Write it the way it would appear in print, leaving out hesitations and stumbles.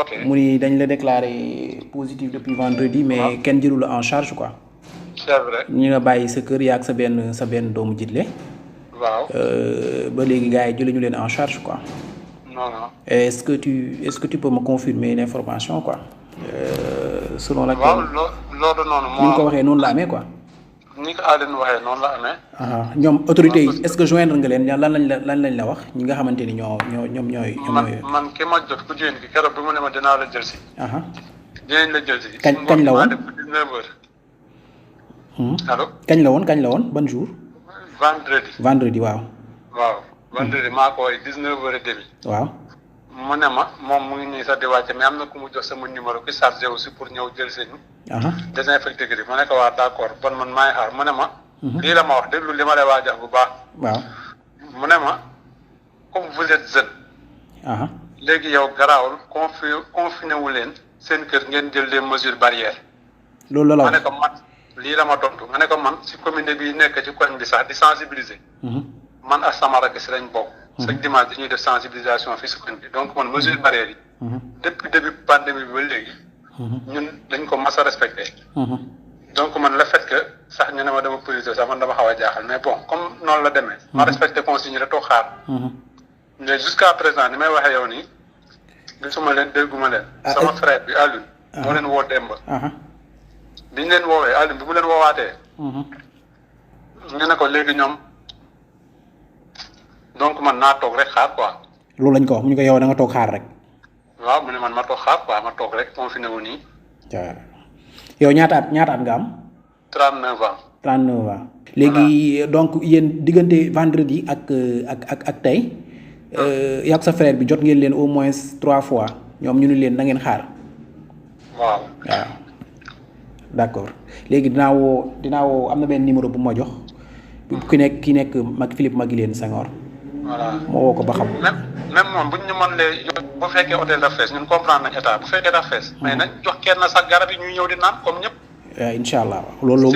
ok mu ni dañ la déclaré positif depuis vendredi mais kenn jëlu la en charge quoi. c'est vrai. ñu nga bàyyi sa kër yaag sa benn doomu jitle. waaw. ba léegi gars yi jëluñu leen en charge quoi. non non. est-ce que tu peux me confirmer une information quoi. Selon laquelle. waaw loolu noonu. ni nga ko waxee noonu la amee quoi. ni ko Aline waxee noonu la amee. ñoom autorités yi est-ce que joindre nga leen lan lañ la wax ñi nga xamante ni ñoom ñooy. man ki ma jot ku jigéen ki keroog bi mu ne ma dinaa la jël si. dinañ la jël si. kañ la woon def 19 heures. allo. kañ la woon ban jour. vendredi waaw. waaw vendredi maa ko woy 19 heures et demi. waaw. mu ne ma moom mu ngi nii sax di wàcce mais am na ku mu jox sama numéro ki chargé aussi pour ñëw jël seen. désinfecté gi ma ne ko waa d'accord bon man maay xaar mu ne ma. lii la ma wax déglu li ma lay waajal bu baax. waaw. mu ne ma comme vous êtes jeune. léegi yow garaawul confiné wu leen seen kër ngeen jël les mesures barrières. loolu la ma ne ko man lii la ma tontu ma ne ko man si commune bi nekk ci koñ bi sax di sensibiliser. man ak sama rakk si lañ bokk. chaque dimanche dañuy def sensibilisation fii si koñ bi donc man mesures barrières yi. depuis début pandémie bi ba léegi. ñun dañ ko mas a respecté. donc man le fait que sax ñu ne ma dama positif sax man dama xaw a jaaxal mais bon comme noonu la demee. ma respecté consigne rek toog xaar. mais jusqu'à présent ni may waxee yow nii gisuma leen dégguma leen. sama frère bi Alioune. moo leen woo Demba. bi ñu leen woowee Alioune bi mu leen woowaatee. ñu ne ko léegi ñoom donc man naa toog rek xaar quoi. loolu lañ ko wax mu ñu ko yow da nga toog xaar rek. waaw mu ne man ma toog xaar quoi ma toog rek confiné wu nii. waaw yow ñaata at nga am. 39 ans. 39 ans. léegi donc yéen diggante vendredi ak tey. yàgg sa frère bi jot ngeen leen au moins 3 fois ñoom ñu ni leen na ngeen xaar. waaw. D'accord léegi dinaa woo am na benn numéro bu ma jox. ki nekk Philippe Maguilène Senghor. voilà moo woo ko ba xam. même moom bu ñu mën lee bu fekkee hôtel dafa fees ñun comprendre nañ état bu fekkee dafa fees. mais nañ jox kenn sax garab yi ñuy ñëw di naan comme ñëpp. incha allah loolu.